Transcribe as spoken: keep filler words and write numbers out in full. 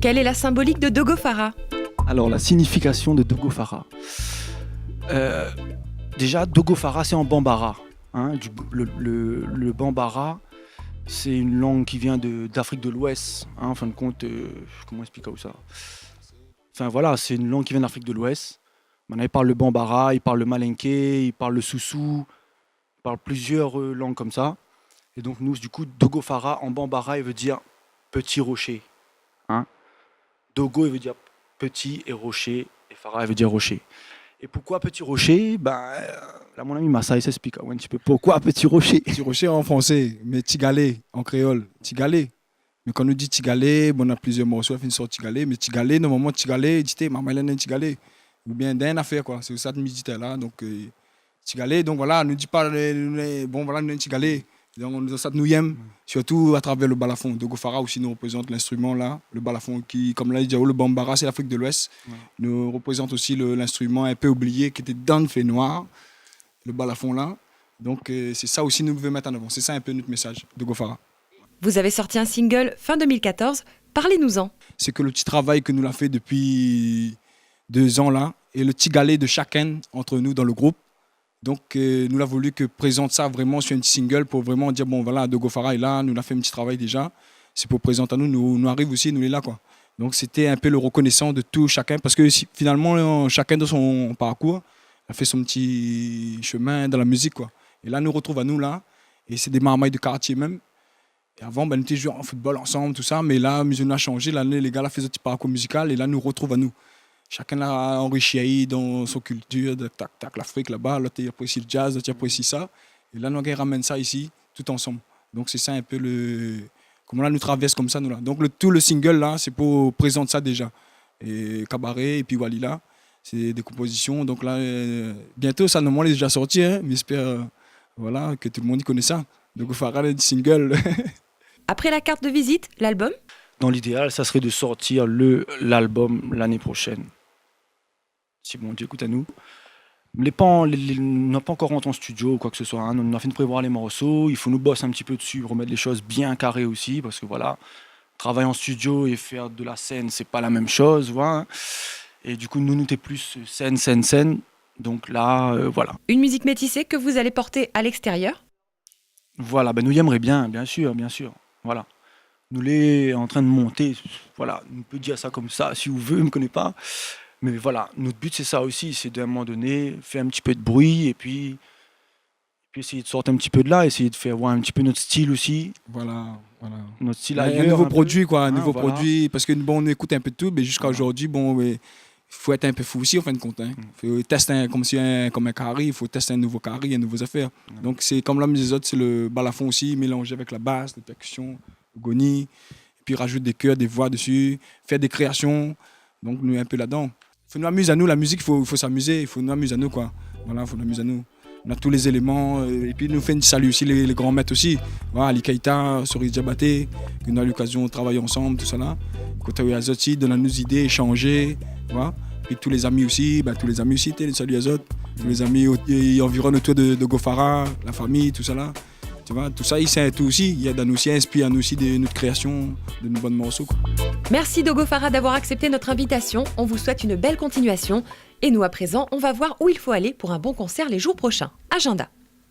Quelle est la symbolique de Dogofara ? Alors, la signification de Dogofara. Euh, déjà, Dogofara, c'est en bambara, hein, du, le, le, le bambara, c'est une langue qui vient de, d'Afrique de l'Ouest, hein, en fin de compte, euh, comment expliquer ça ? Enfin, voilà, c'est une langue qui vient d'Afrique de l'Ouest. Maintenant, ils parlent le bambara, ils parlent le malinké, ils parlent le sousou, ils parlent plusieurs, euh, langues comme ça. Et donc, nous, du coup, Dogofara, en bambara, il veut dire petit rocher. Hein ? Dogo, il veut dire petit et rocher, et Fara, il veut dire rocher. Et pourquoi petit rocher ? Ben, euh, là, mon ami Massa, il s'explique, hein, un petit peu pourquoi petit rocher. Petit rocher en français, mais tigalé en créole. Tigalé. Mé kan nou di tigalé, bon, na plizièr morso la fine sort tigalé, mé tigalé, normalman, tigalé, di té, marmay la néna tigalé. Oubien dan in afèr, koi. Sé sa mi di talèr la. Donk, euh, tigalé, donk voilà, nou di pa, euh, nou lé, bon, voilà, nou lé tigalé. Donk, nou, sa nou yèm, sirtou atravèr le balafon. Dogofara osi nou reprézant l'instrument la, le balafon ki, kom la di, le bambara, sé l'Afrique de l'Ouest. Ouais. Nou reprézant osi le, l'instrument un peu oublié ki té dan le fénoir, le balafon la. Donk, euh, sé sa osi nou vé mèt an avan. Sé sa in pé nout mésaz, Dogofara. Vous avez sorti un single fin deux mille quatorze, parlez-nous-en. Sé ke le ti travay ke nou la fé dopi dé zan la, é le tigalé de shakinn ant nou dan le group. Donk, euh, nou la voulu ke prézant sa vréman sur in ti single pou vréman dir, bon, voilà, Dogofara lé la, nou la fé in ti travay déza. Sé pou prézant anou, nou, nou ariv osi, nou lé la, koi. Donk, sété in pé le rekonésans de tout shakinn, parske si, finalman, euh, shakinn dan son parkour, la fé son ti shemin dan la mizik, koi. É la, nou retrouv anou la, é sé dé marmay de kartié mèm. É avan, ben, nou té zoué an football ansanm, tousa, mé la, mizik la shanzé, la, lé gar la fé zot ti parkour mizikal, é la, nou retrouv anou. Shakinn la anrishi ali dan son kiltir, de tak, tak, Lafrik laba, lot i aprési le jazz, lot i aprési sa. É la, nou la ramèn sa isi, tout ansanm. Donk, sé sa in pé le, koman la, nou travèrs komsa, nou la. Donk, le, tout le single la, sé pou prézant sa déza. É Kabaré, épi Wali la, sé dé konpozision. Donk la, euh, bientôt, sa, normalman, lé déza sorti, hein, mi éspèr, euh, voilà, ke tout le moun i koné sa. Donk, Dogofara, le single. Après la carte de visite, l'album ? Dans l'idéal, ça serait de sortir le, l'album l'année prochaine. Si Bondié i ékout anou. Lé pa an, lé, lé, nou la pa ankor rant an studio ou koi ke se soi, hein. Nou, nou la fine prévoir lé morso, i fo nou bos in ti pé dsi, remèt lé shoz bien karé osi, parske voilà, travay an studio é fé de la sèn, sé pa la mèm shoz, voilà. É du coup, nou, nou té plis sèn, sèn, sèn. Donk la, euh, voilà. Une musique métissée que vous allez porter à l'extérieur ? Voilà, ben, nou yèmré bien, bien sir, bien sir. Voilà. Nou lé antrin de monté, voilà, nou pé dir sa komsa, si ou vé, mi koné pa. Mé voilà, nout but, sé sa osi, sé d'in moman doné, fé in ti pé de bri, épi, épi éséy de sort in ti pé de la, éséy de fé voir in ti pé nout stil osi. Voilà, voilà. Nout stil ayèr, in pé. In nouvo produi, koi, in nouvo produi, parske, bon, nou ékout in pé de tout, mé ziska zordi, bon, mé fo èt in pé fou osi, an fin de kont, hein. Mm. Fo tèst in, kom si in, kom in kari, fo tèst in nouvo kari, in nouvo zafèr. Ouais. Donk, sé kom la mizik lézot, sé le balafon osi, mélanzé avèk la bas, lé pèrkision, le goni, épi razout dé kèr, dé voi dsi, fé dé kréasion. Donk, nou lé in pé ladan. Fo nou amiz anou, la mizik, fo, fo s'amizé, fo nou amiz anou, koi. Voilà, fo nou amiz anou. Nou na tout lé zéléman, euh, épi nou fé in sali osi lé, lé gran mèt osi. Voilà, Ali Keita, Sori Diabaté, ke nou la lokazion travay ansanm, tousa la. Koté azot osi, donn anou zidé, ésanzé, voilà. Épi tout lé zami osi, ben, tout lé zami osi, té, sali azot. Tout lé zami o-, i anvirone otour de, de Dogofara, la fami, tousa la. Tu vois, tout sa, i sé in tou osi, i èd anou osi, i inspir anou osi de nout kréasion, de nout bon morso, koi. Merci Dogofara d'avoir accepté notre invitation. On vous souhaite une belle continuation. Et nous, à présent, on va voir où il faut aller pour un bon concert les jours prochains. Agenda.